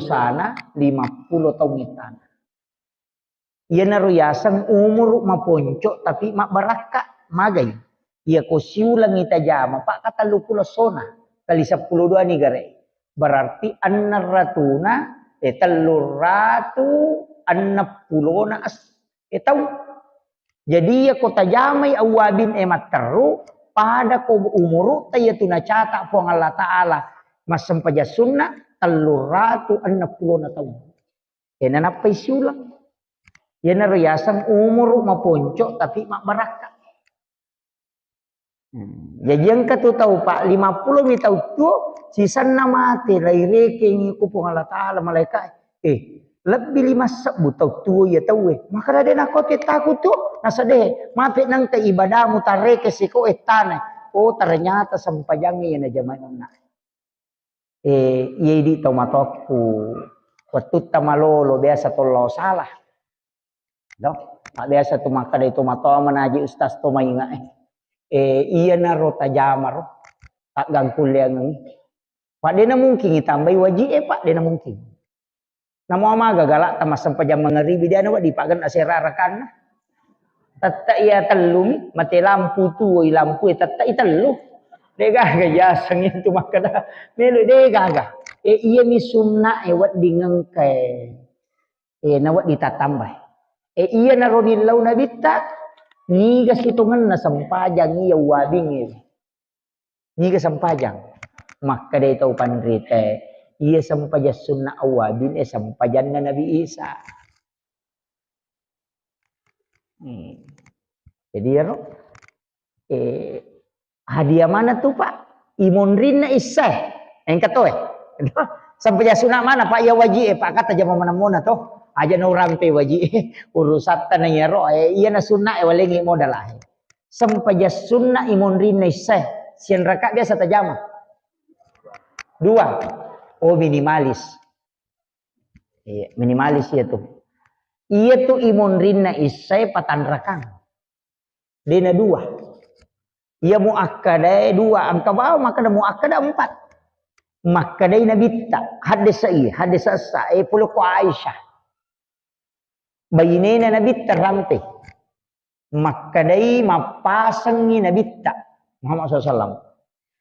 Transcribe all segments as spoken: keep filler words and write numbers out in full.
sana lima puluh taung ittana. Iyanaro yaseng umuru maponco tapi mabbarakka, magai. Iya ko siulengngi tajama, Pak, ka tellu pulo sona, kali seppulo dua ni gare. Berarti enneng ratuna, eh, tellu ratu enneng pulona es-, eh, tau. Jadi iya ko tajamai awwabin e matteru, pada ko umuru ta iya tu nacata Puang Allah Ta'ala massempajang sunna tellu ratu enneng pulona taung. E, nanappai siuleng. Iyanaro yaseng umuru maponco tapi mabbarakka. Hmm. Jaji engka tu tau, Pak, lima pulo mi tau tuo, sisenna mate, lairekengi ku Puang Allah Ta'ala, malaika, eh, lebbi lima sebbu tau tuo iya tauwe. Maka dade nako te taku tuo, nasade, mate nengka ibadamu tareke siko ettana. Oh, ternyata sempajangnge iya najamai onna. Eh, iya idi tau matokku. Wettutta malolo biasa to lao salah. Do, biasa tu makkeda itu matoa manaji ustaz to mainga, eh. Eh, iyanaro tajamaro. Taggangkulleangengi. Pak, dena mungkin itambai waji e, Pak, dena mungkin. Namo amaga galak ta massempajang mangaribi, dia na wedding pagenna sera rakanna. Tette iya tellu mi, mate lampu tuo i lampu e tette i tellu. De gaga yaseng itu makkeda. Melo de gaga. E, iya mi sunna e wedding engka e. E, na wedding tatambai. E, iyanaro nillau nabitta, niga sitongenna sempajang iya uwabing e. Niga sempajang? Makkedai tau panrita, iya sempajang sunna awwabin, eh, sempajanna Nabi Isa. Hmm. Jadi, iyaro, eh, hadiah mana tu, Pak? Imonrinna issae. Engka toe. Sempajang sunna mana, Pak? Iya waji, eh, Pak, kata jama manemmona to. Aja na urampe waji. Urusatta na iyaro, eh, iya na sunna, eh, walengi modal, eh. Sempajang sunna imonrinna issae, sianraka biasa tajama? Dua. Oh, minimalis. Iya, minimalis iya tu. Iya tu imonrinna issae patanrakang. Dena dua. Iya muakkadae dua, engka bawang makkada muakkada empat. Makkedai nabitta, haddesa iya, haddesa essa, eh, pole ko Aisyah. Bainena nabitta rampe. Makkedai mappasengngi nabitta Muhammad sallallahu alaihi wasallam.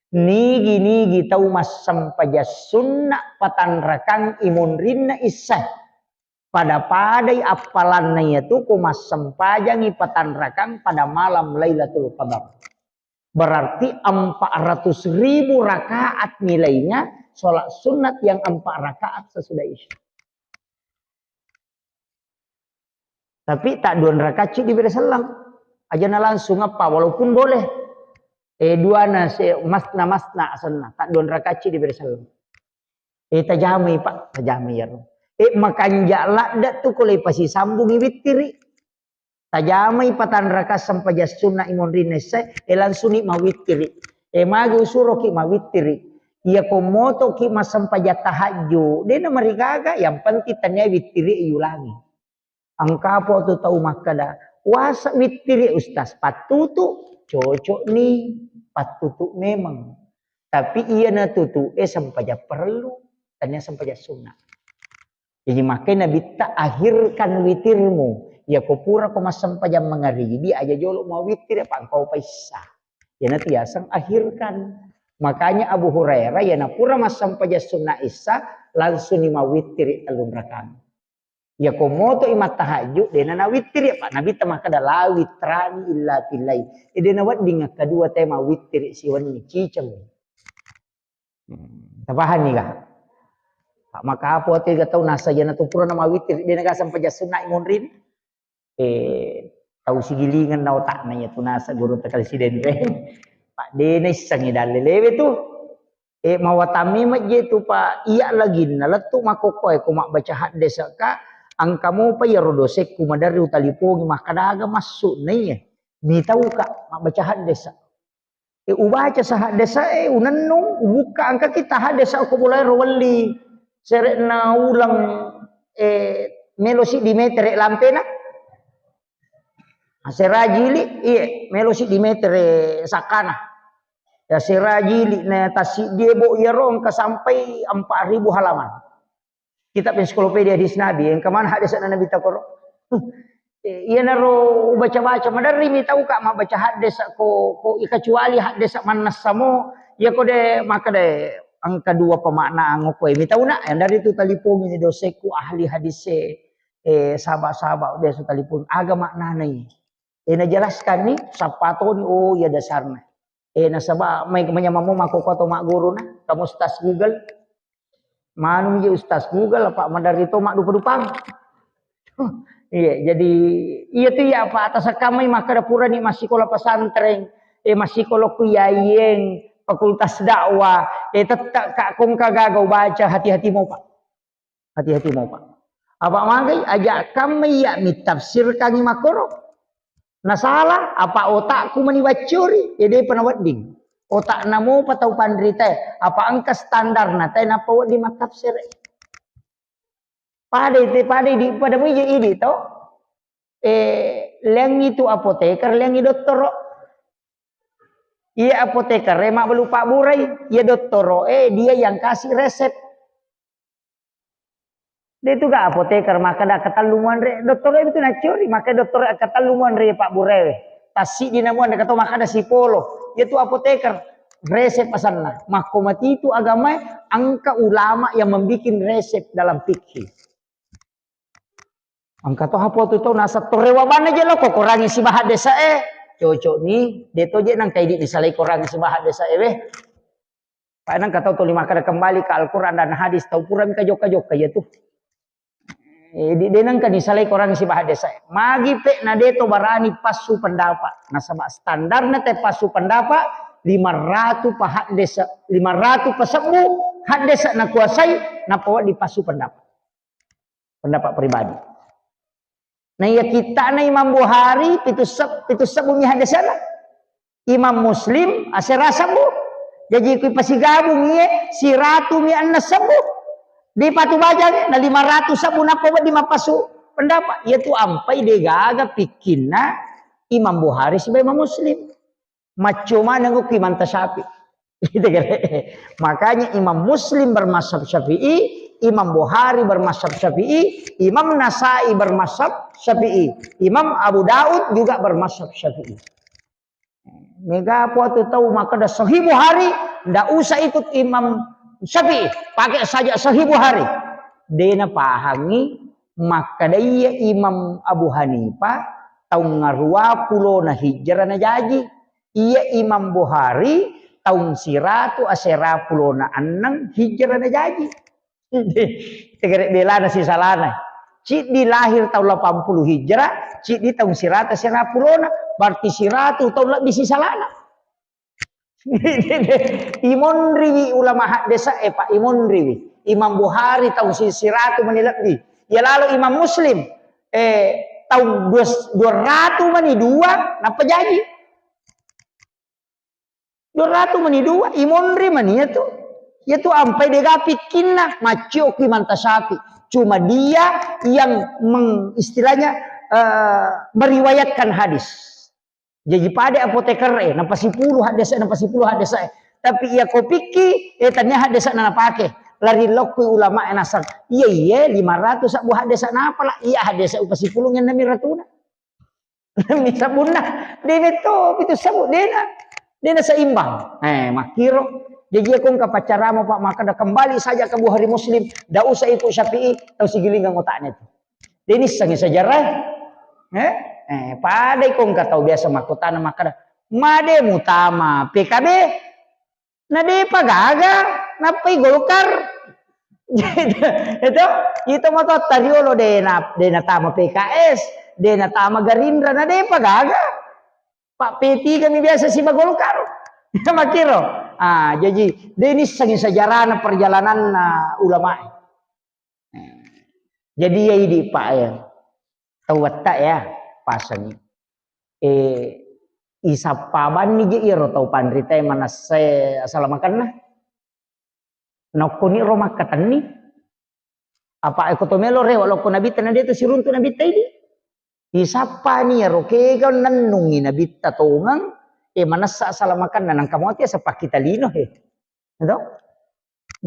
Nigi-nigi tau massempajang sunna patanrakang imonrinna issae. Pada-padai appalanna iyatu ko massempajangi patanrakang pada malam Lailatul Qadar. Berarti empat ratus ribu rakaat nilainya sholat sunat yang empat rakaat sesudah Isya. Tapi tak dua rakaat ci diberi selang. Aja na langsung apa, walaupun boleh. Eh, dua na se-, masna, masna asenna. Tak dua rakaat ci diberi selang. Eh, tajamai, Pak, tajamai iyaro. Eh, makanja ladda tu ko le pasisambungi wittiri. Tajamai patanraka sempajang sunna imonrinna issae, eh, langsuni mawittiri. Eh, magi usuroki mawittiri. Iya ko motoki massempajang tahajju, dena marigaga, yang penting tania wittiri yulangi. Engkapo tu tau makkeda, "Wasa wittiri, Ustaz?" Pattutu, cocok ni, pattutu memang. Tapi iya natutu e sempajang perlu, tania sempajang sunna. Jadi makanya Nabitta, "Akhirkan witirmu." Iya ko pura ko massempajang mangaribi, aja jolo mawittiri, apa engkau paissa. Iya natu yaseng akhirkan. Makanya Abu Hurairah, iya na pura massempajang sunna isya, langsung ni mawittiri tellung rakaat. Iya ko moto i mattahajju, dena nawittiri, Pak. Nabitta makkeda, "La witrani illa fil lail." E, dena wedding kedua te mawittiri siwenni, ciceng. Hmm, tapahani ga? Pak, maka apa tega tau nasa jana tu pura na mawittiri, dena ga sempajang sunna i monrin. Eh, tau sigilingan na otakna iya tu nasa guru tekal sidenre. Pak, dena issengi dalle lewe tu. Eh, mawatami majje tu, Pak, iya laginna lettu makokkoe ko mabbaca haddesa ka, engka mopa iyaro dosekku maderri utalipongi makkadaga massu na iya. Mitauka mabbaca haddesa. Eh, ubaca sa haddesa e, unennung, ubukka engka kita haddesa ko bolaero welli sere'na uleng, eh, melo siddi metere lampena. Asera jili, iye, melo siddi metere sakkana. Ya, asera jili na tassiddi e, bo, iyaro engka sampai empat ribu halaman. Kitab ensiklopedia hadis Nabi, engka mana hadis Nabi takoro. Iyanaro ubaca-baca, maderri mi tau ka mabbaca haddesa ko, ko kecuali haddesa mannessamo, iya ko de makkeda engka dua pemaknaan ko mi tau na, dari tu talipongi ni dosekku ahli hadis e, eh, saba-saba biasa talipong, aga maknanai. Eh, najelaskan ni, sappatoni, oh iya dasarna. Eh, nasaba mai manyamamo makkokkoe to magguruna, kamu Ustaz Google. Manu je Ustaz Google, apa maderri to maddupa-dupang. Iya, jadi iya tu iya apa atas kamai makkeda purani massikola pesantren, eh massikola ku yayen fakultas dakwah, eh tetta ka kongka gaga ubaca hati-hati mopa. Hati-hati mopa. Apa magai aja kamai iya mitafsirkangi makkoro. Nasala apa otakku mani waccuri, ya depa nawedding. Otakna mopa tau panrita, apa engka standarna te nappa wedding mattafsir. Pada itu, pada di, pada muji idi to. Eh, lengi tu apoteker, lengi dottoro. Iya apoteker, eh, mabbalu pabburai, iya dottoro, eh, dia yang kasih resep. De tu ga apoteker makkeda ketellu muanre, dottoro itu naccuri, maka dottoro ketellu muanre pabburai. Tassiddi na muanre kato makkeda sipolo. Iya tu apoteker. Resep asanna. Makko matitu agamae, engka ulama yang membikin resep dalam fikih. Engka to hapo tu tau naseng torewa bana je lo ko korangi sibaha desa e. Cocok ni, de to je nang kaidi disalai korangi sibaha desa e weh. Pak nang katau tuli makkeda kembali ke Al-Quran dan hadis, tau pura mika jokka-jokka iya tu. Eh, di, de nang kani salai korangi sibaha desa e. Magi pe na de to barani passu pendapat. Nasaba standarna te passu pendapat lima ratu pa haddesa, lima ratu pa sebbu haddesa nakuasai, nappa wedding passu pendapat. Pendapat pribadi. Nah, iya kittana Imam Bukhari pitu seb-, pitu sebbu mi haddesana. Imam Muslim asera sebbu. Jaji kui pasigabung iye siratu mi anna sebbu. Di patu bajang na lima ratu sebbu nappa wedding mappasu pendapat. Iya tu ampai de gaga pikkinna Imam Bukhari sibawa Imam Muslim. Macco maneng ukki manta Syafi'i. Gitu kan? Makanya Imam Muslim bermazhab Syafi'i, Imam Bukhari bermazhab Syafi'i, Imam Nasai bermazhab Syafi'i, Imam Abu Daud juga bermazhab Syafi'i. Mega apa tu tau makkeda Sahih Bukhari, ndak usah ikut Imam Syafi'i, pakai saja Sahih Bukhari. Dena pahangi makkeda iya Imam Abu Hanifah taung ngarua pulona hijrah na jaji. Iya Imam Bukhari taung siratu asera pulona annang hijrah na jaji. Tegere belana sisalana. Ciddi lahir taung lapan puluh hijrah, ciddi taung siratu asera pulona, berarti siratu taung lebbi sisalana. Imonriwi ulama haddesa e, Pak, imonriwi. Imam Bukhari taung si-, siratu mani lebbi. Ya lalu Imam Muslim, eh, taung dua, dua ratu mani dua, nappa jaji. Dua ratu mani dua, imonri mani ya tu. Ya tu ampai dega pikkinna, maccio ki manta Syafi'i. Cuma dia yang meng-, istilahnya, eh, meriwayatkan hadis. Jaji pada apoteker e, napasipulu haddesa, napasipulu haddesa e. Tapi iya ko pikki, eh, tania haddesa na napake. Lari lokku ulama e nasang. Iya, iya, lima ratu sabbu haddesa napa la? Iya haddesa upasipulu ngenna mi ratuna. Mi sabbunna. Dena to, itu sabbu, dena. Dena seimbang. Eh, makiro. Jaji aku engka pacaramo, Pak, maka dah kembali saja ke Bukhari Muslim. Ndak usah ikut Syafi'i, tau sigilingang otaknya itu. Denissengngi sejarah. Eh? Eh, padai ko engka tau biasa makkutana makkeda, "Made mutama P K B?" Na depa gaga, nappai Golkar. Itu, itu matotta riolo de na, de natama P K S, de natama Gerindra, na depa gaga. Pak P tiga mi biasa siba Golkar. Makiro. Ah, jaji, denissengngi sejarahna perjalananna ulama. Jadi ya idi, Pak, ya. Tau wetta ya, pasengi. Eh, isappa banni je iyaro tau panritae manassae asalamakenna. Nokkoni ro makkatenni. Apa eko to melo rewa lokko nabitta na deto siruntu nabitta idi. Isappani iyaro kega nennungi nabitta tongeng, eh, manassa asalamakenna nangka moti asappa kita lino he. Gitu?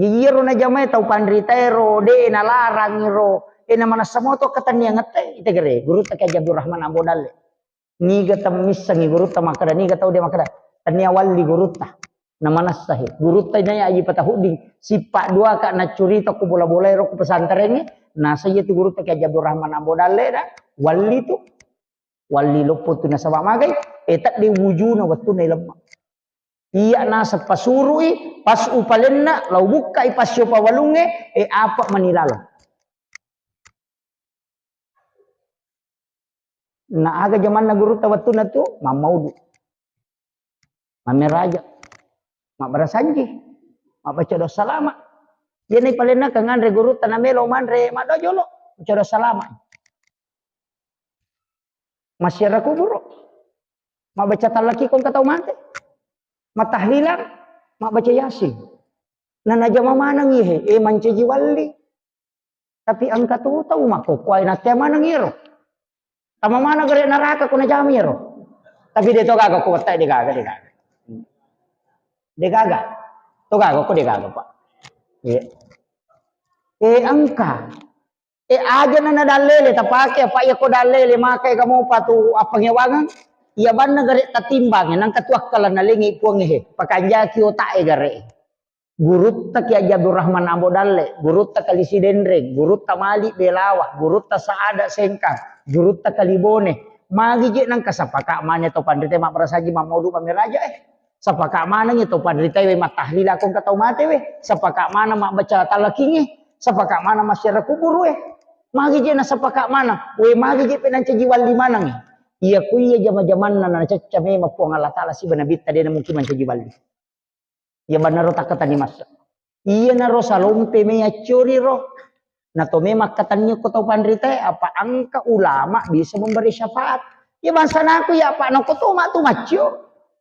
Iyaro najamae tau panritaero, de' nalarang iro. E, namanessa moto ketenniangette, ite gare, gurutta Kiai Haji Abdurrahman Ambo Dalle. Niga temmissengi gurutta makkeda, niga tau de' makkeda, tennia walli gurutta. Namanessa he. Gurutta inai Aji Patahudding, sippa' dua ka naccurita ku bola-bola ero ku pesantrengnge, nasa iya tu gurutta Kiai Haji Abdurrahman Ambo Dalle da, walli tu. Walli loppo tu nasaba magai, e tedde wujuna wettunna ilemma. Iya naseng pasuru'i, pas upalenna, lau bukkai passio pawalungnge, e apa mani lalo. Na aga jamanna gurutta wettunna tu, mammaudu. Mammeraja. Mabbarasanji. Mabbaca doa salama. Iyana ipalenna ka nganre gurutta namelo manre maddoa jolo. Baca doa salama. Massiara kuburu. Mabbaca tallaki ko engka tau mate. Matahlilang, mabbaca Yasin. Na najama maneng ihe, e mancaji walli. Tapi engka tu tau makkokkoe nattea maneng iyaro. Tama maneng gare neraka ko najama iyaro. Tapi de' to gaga ko wettai de' gaga, de' gaga. De' gaga. To gaga ko de' gaga, Pak. Iya. E engka. E aja na nadallele tapake apa iya ko dallele maka ega mopa tu appangewangeng. Iya banna gare tatimbange nangka tu akkalanna lengi puang he. Pakanjaki otak e gare. Gurutta Kiai Haji Abdurrahman Ambo Dalle, gurutta Kali Sidenreng, gurutta Malik Belawa, gurutta Saada Sengkang, gurutta Kali Bone. Magi je nangka sapaka mane to panrite mabbarasaji mammaudu mammeraja e. Sapaka maneng to panrite we mattahlila ko engka tau mate we. Sapaka maneng mabbaca talakinge. Sapaka maneng massiara kuburu e. Magi je na sapaka maneng. We magi je pe nancaji walli maneng e. Iya ku iya jama-jamanna na nacacca memang Puang Allah Taala siba nabitta de na mungkin mancaji walli. Iya bannaro takkatani massa. Iyanaro salompe me accuriro. Na to me makkatenni ko tau panritae, apa engka ulama bisa memberi syafaat. Iya bangsanaku ya, apa nako to matu maccio.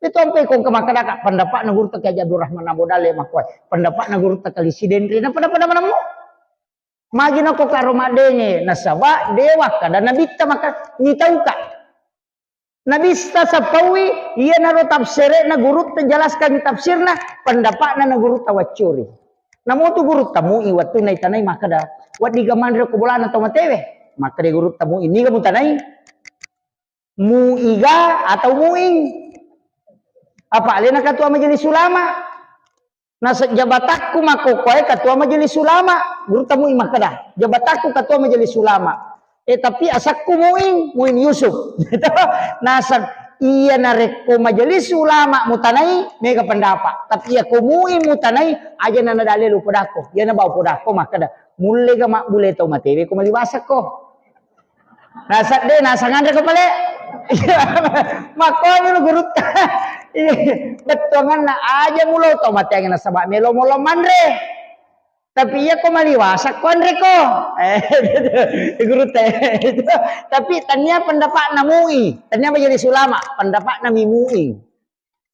Itu ampe ko engka makkadaka pendapatna gurutta Kiai Haji Abdurrahman Abu Dale makkuae. Pendapatna gurutta Kali Sidenreng. Na pada-pada manammu. Magi nako karo maddenge, nasaba de wakkada nabitta maka mitauka. Nabista sappaui, iyanaro tafsire'na gurutta jelaskan tafsirna, pendapatna na gurutta waccuri. Namotu gurutta mui wettunna itanai makkada, wedding ga manre ko bolana tau matewe? Makkada gurutta mui, niga mutanai? Muiga atau muing? Apa alena ketua majelis ulama? Naseng jabatakku makkokkoe ketua majelis ulama, gurutta mui makkada, jabatakku ketua majelis ulama. Eh, tapi asakku Muin, Muin Yusuf. Naseng iya narekko majelis ulama mutanai, mega pendapat. Tapi iya ko Muin mutanai, aja na nadale lu podako. Iya na bau podako makkada, mulle ga mabbule tau matewe ko maliwasakko. Naseng de, naseng anre ko pale. Makkomi lu gurutta. Bettuanganna aja mulo to mateangi nasaba melo molo manre. Tapi iya ko maliwasa ko anre ko. Eh, gurutta. Tapi tania pendapatna mui, tania majelis ulama, pendapatna mi mui.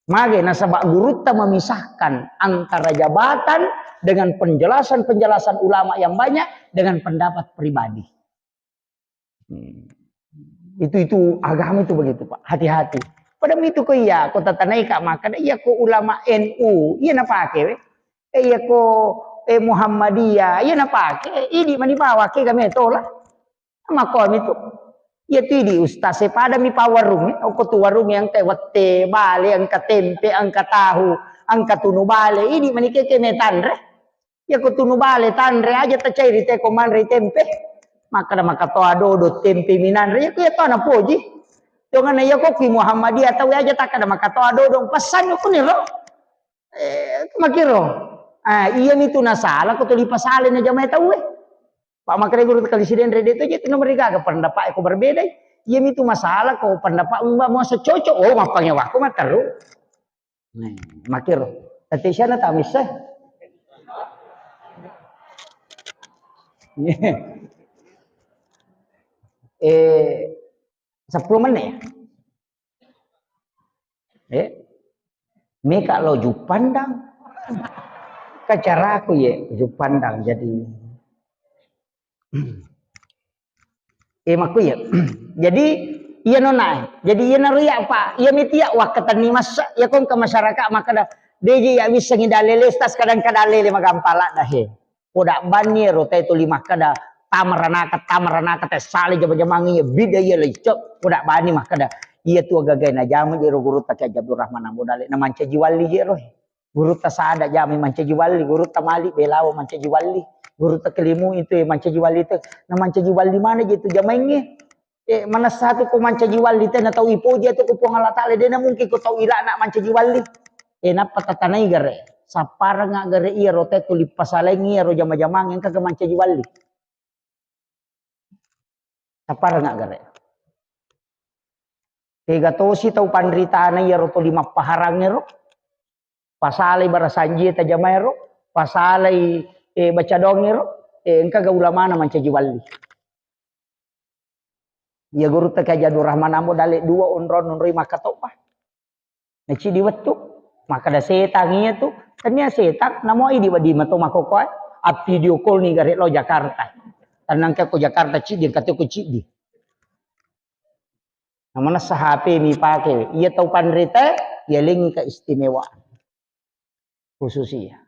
Mage nasaba gurutta memisahkan antara jabatan dengan penjelasan-penjelasan ulama yang banyak dengan pendapat pribadi. Hmm. Itu, itu agama itu begitu, Pak. Hati-hati. Pada itu ko iya, ko tatanai ka maka iya ko ulama N U, iya napake we. Eh, iya ko, eh, Muhammadiyah, iya napake. Idi mani bawa ke game tola. Makkomi tu. Iya tu idi ustaz e pada mi pa warung, eh. Oko tu warung yang ke wette, bale, angka tempe, angka tahu, angka tunu bale. Idi mani ke ke metanre. Iya ko tunu bale tanre aja tacairi te ko manre tempe. Makkada makatoa dodo tempe minanre. Iya ko iya to napoji. Tongana iya ko ki Muhammadiyah tau aja takkada makatoa dodo. Pesan ko niro. Eh, makiro. Ah, iya mitu nasala ko tuli pasale na jamae tau eh. Pak makkada guru Kali Sidenreng de to je tu nomor gaga pendapat ko berbeda. Iya mitu masalah ko pendapat mbak mau secocok. Oh, mappangewa ko materu. Nih, makiro. Tati siana tamisse. Eh, sepuluh menit ya? Eh, meka lo Jupandang. Kacaraku ye Jupandang jadi. Eh, makku iya. Jadi, iya nona. Jadi, iya naru iya, Pak. Iya miti iya wakkatenni massa. Iya kong ke masyarakat makkada, Deji ya wissengi dalele, Ustaz, kadang-kadang lele magampang ladda he. Poda banni ero te tuli makkeda, tamaranaka, tamaranaka, te sale jama-jamangi ya bida iya lecce. Poda banni makkeda, iya tu agagai najama jero gurutta Kiai Abdul Rahman Ambo Dale, na mancaji walli jero he. Gurutta Sada Jamai mancaji walli, gurutta Malik Belawa mancaji walli, gurutta Kelimu itu mancaji walli te, na mancaji walli mana je tu jamainge. Eh, manessa tu ko mancaji walli te na tau ipoji tu ko Puang Allah Taala, de na mungkin ko tau ilana mancaji walli. Eh, nappa tatanai gare, sapparengnga gare iya ro te tuli pasalaingi iya ro jama-jamang engka ke mancaji walli. Sapparengnga gare. Tega tosi tau panritana iya ro tuli mappaharang ero. Pasalai barasanji tajamaero, pasalai, eh, baca doang ero, eh, engka ga ulamana mancaji walli. Iya gurutta Kiai Abdul Rahman Ambo Dale dua onrong onroi makkatobba. Na ciddi wettu, makkeda setang iya tu, tania setang, namo idi wedding mato makkokkoe, a video call ni gare lo Jakarta. Tenang ke ko Jakarta ciddi, engka to ko ciddi. Na manessa H P mi pake, iya tau panrita, iya lengi keistimewaan. Khusus iya.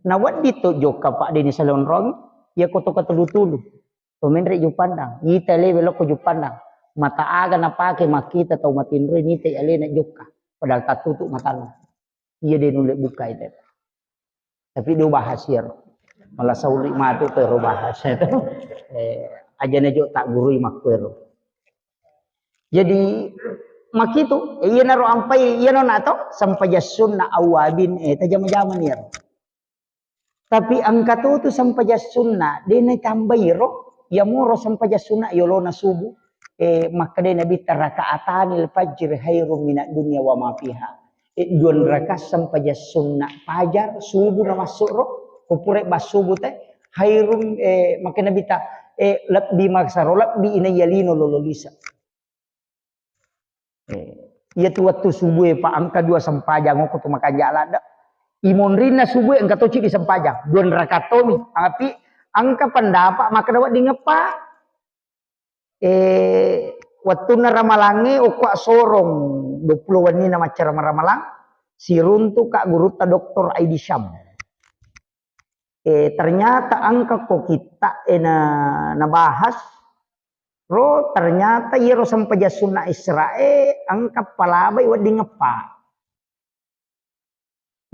Na wedding to jokka, Pak, deni salonrong, iya ko to katulu-tulu. To menre Juppandang, ita lewe lokko Juppandang. Mata aga napake makkita tau matinroi nita alena jokka. Padahal tattutu matanna. Iya de nulle buka itu. Tapi dia bahas ya. Malah sauli matu to ro bahas itu. Eh, aja nejo tak gurui makkuero. Jadi makitu, eh, iyanaro ampai iyano nato sampajang sunna awabin, eh, tajama-jama ni ero. Tapi engka to tu sampajang sunna, de na tambai ro, iya moro sampajang sunna yolona subuh. Eh, makkeda Nabi, "Rakaatani al-fajr khairum minad dunya wa ma fiha." Eh, dua rakaat sampajang sunna fajar, subuh na masuk ro, ko pura ba subuh te, khairum, eh, makkeda Nabi ta, eh, lebbi maksaro, lebbi inai lino lolo lisa. Eh, iya tu wettu subuh e, Pak, engka dua sempajang okko tu makanja ladde. Imonrinna subuh e engka to ciddi sempajang, dua rakaat tomi. Tapi engka pendapat makkeda wedding eppa. Eh, wettunna ramalangnge okko sorong dua puluh wennina macca rama-, ramalang, siruntu ka gurutta Doktor Aidi Syam. Eh, ternyata engka ko kitta e na, nabahas ro, ternyata iyaro sempajang sunna Israe engka palabai wedding eppa.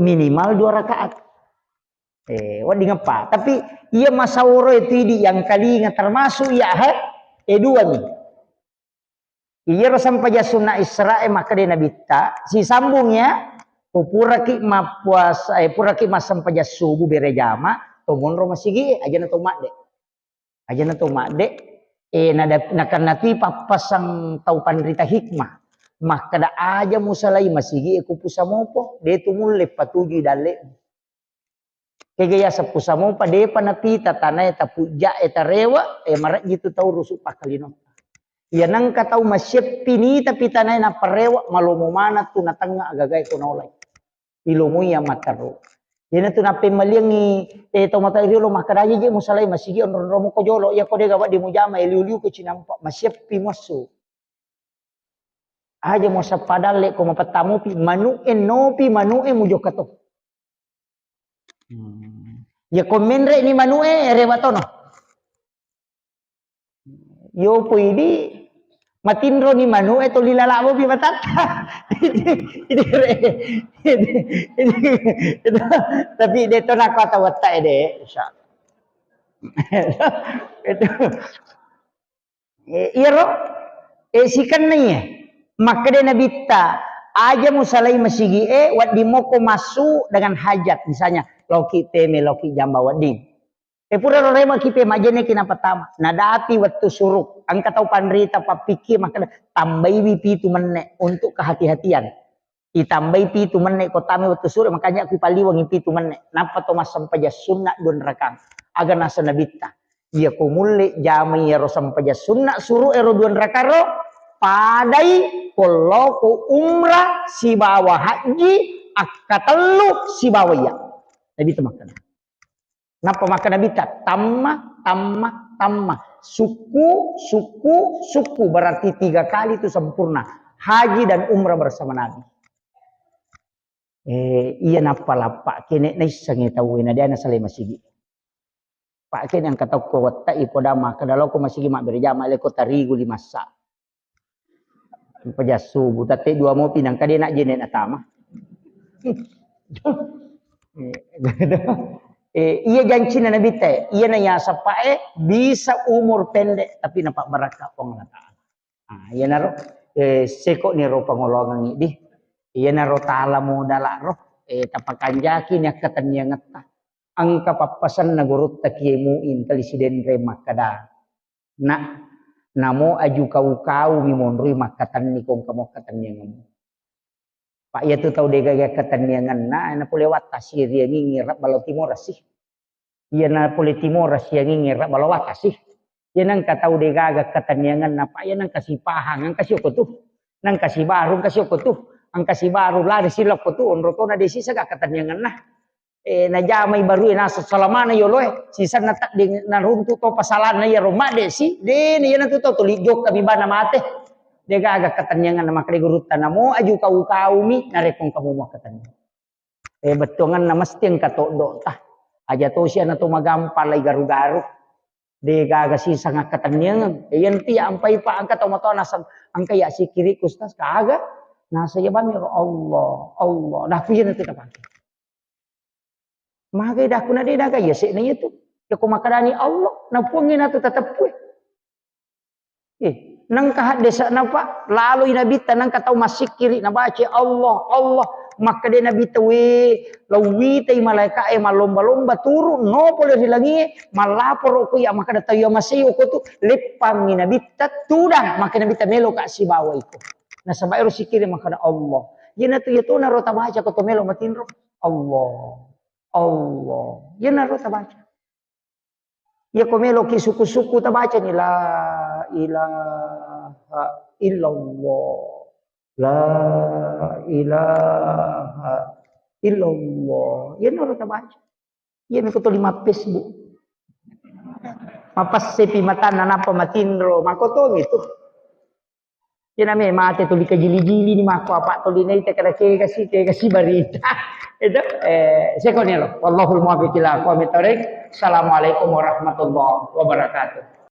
Minimal dua rakaat. Eh, wedding eppa. Tapi iya masauro itu idi yang kalinga termasuk iya he, eh, dua mi. Iyaro sempajang sunna Israe makkeda Nabitta, sisambung ya, ko puraki mappuasa, eh, puraki massempajang subuh bere jama, to monro masigi e, ajana to madde. Ajana to madde, eh, nada-, nakanna tui pappasang tau panrita hikmah. Makkeda aja musalai masigi e ku pusamopo, de tu mulle patujui dalle. Kega yaseng pusamopa, depa napita tanae tapujja'e tarewe, e, marejji tu tau rusu pakkalinotta. Iya nengka tau masyeppi nita pitanae naparewe, malomo maneng tu natengnga agagae ko naolai. Ilomoi iya matteru. Iyana tu nappemmaliangngi, e, tau mata riolo makkeda aja je musalai masigi onrong-onrong ko jolo, iya ko dega wedding mujama, e, liu-liu ko cinampa, masyeppi muassu. Aja muasappa dalle ko mapettamupi, manu'e nopi, manu'e mujokka to. Hmm. Ya ko menre ni manu'e, rewa tono. Yo poidi, matinro ni manu'e, toli lalabo pi matatta. Ini, ini, ini, ini, itu, tapi de to nakko tawetta e de, insya Allah. Itu. E, iyaro, e, sikenna iya. Makkeda Nabitta, aja musalai masigi e, wedding moko massu dengan hajat. Misalnya, loki teme, loki jamba wedding. E, pura ro remaki pe majene ki napatama. Nadapi wettu suruk. Engka tau panrita pappikir makkeda, tambaiwi pitu menne untuk kehati-hatian. Itambai pitu menne ko tami wettu sure, makanya ku paliwangi pitu menne. Nappa to massempajang sunna dua rakaat. Aga naseng Nabitta. Iya ko mulle jamai iyaro sempajang sunna suru ero dua rakaat ro, padai ko loko umrah sibawa haji akkatellu sibawa iya. Nabitta makkeda. Nappa makkeda Nabitta, tamma, tamma, tamma. Sukku, sukku, sukku. Berarti tiga kali itu sempurna. Haji dan umrah bersama Nabi. Eh, iya nappa lappa kene naissengngi tau na dia nasalai masigi. Pak kene angka tau ko wetta ipoda makkeda loko masigi mabbere jama leko tarigu lima sa. Pajassubu, tette dua mopi nangka de' najjene natama. Eh, iya jancina Nabitta, iya na yasappae bisa umur pendek tapi napabbarakka Puang Allah Ta'ala. Ah, iyanaro, eh, seko ni ro pangolongang idi. Iyanaro tala modala ro, eh, tapakanjaki ni akkatenniangetta. Engka pappasenna gurutta Kiai Muin tali Sidenreng makkeda, Nak, namo aju kau-kau mi monroi makkatenni ko engka mo akkatenniangemmu. Pak iyatu tau degaga akkatenniangenna, na pole wattasi riangingi rabba lao timorasi. Iya na pole timorasi angingi rabba lao wattasi. Iya nangka tau degaga akkatenniangenna, Pak iya nangka sipahang, engka siokko tu. Nangka sibaru, engka siokko tu. Engka sibaru lari silokko tu, onro tona desi saga akkatenniangenna. Eh, najamai barue naseng salamana yoloe, sisenna tedding naruntu to pasalanna iyaro madde si, dena iyanatu to tuli jokka mi bana mate. Degaga akkatenniangenna makkeda gurutta namo aju kau-kau mi narekko engka mo akkatenniang. Eh, bettuangenna mesti engka toddo ta. Aja tosi ana to magampang lai garu-garu. Degaga siseng akkatenniangeng. Eh, iyanti ampai pa engka to matoa naseng engka ya sikiri Ustaz kaga. Nasa ya bami ro Allah, Allah. Dah kuyanatu tapake. Magai daku na de daga iya sekna iyatu. Yako makkedani Allah, na Puangnge natu tateppue. Eh, nangka haddese'na, Pak, laloi Nabitta, nangka tau massikkiri, nabaca Allah, Allah, makkeda Nabitta, we, lauwitai malaeka'e mallomba-lomba turu, no pole ri langie, mallaporo ko iya makkeda tau iya masei oko tu, leppangngi Nabitta, tudang, makkeda Nabitta, meloka sibawa iko. Nasaba ero sikkiri makkeda Allah. Iyanatu iyatona ro tabaca ko to melo matinro. Allah. Allah. Iyanaro tabaca. Iya ko meloki suku-suku tabacani la ilaha illallah. La ilaha illallah. Iyanaro tabaca. Iya miko tuli ma Facebook. Mapessepi matanna nappa matinro. Makotomi tu. Iyana me mate tuli kajili-jili ni makko apa tuli naita kada kega si, kega si barita. Itu, eh, sekoni lo. Wallahul muwaffiq ila aqwamit thoriq. Assalamualaikum warahmatullahi wabarakatuh.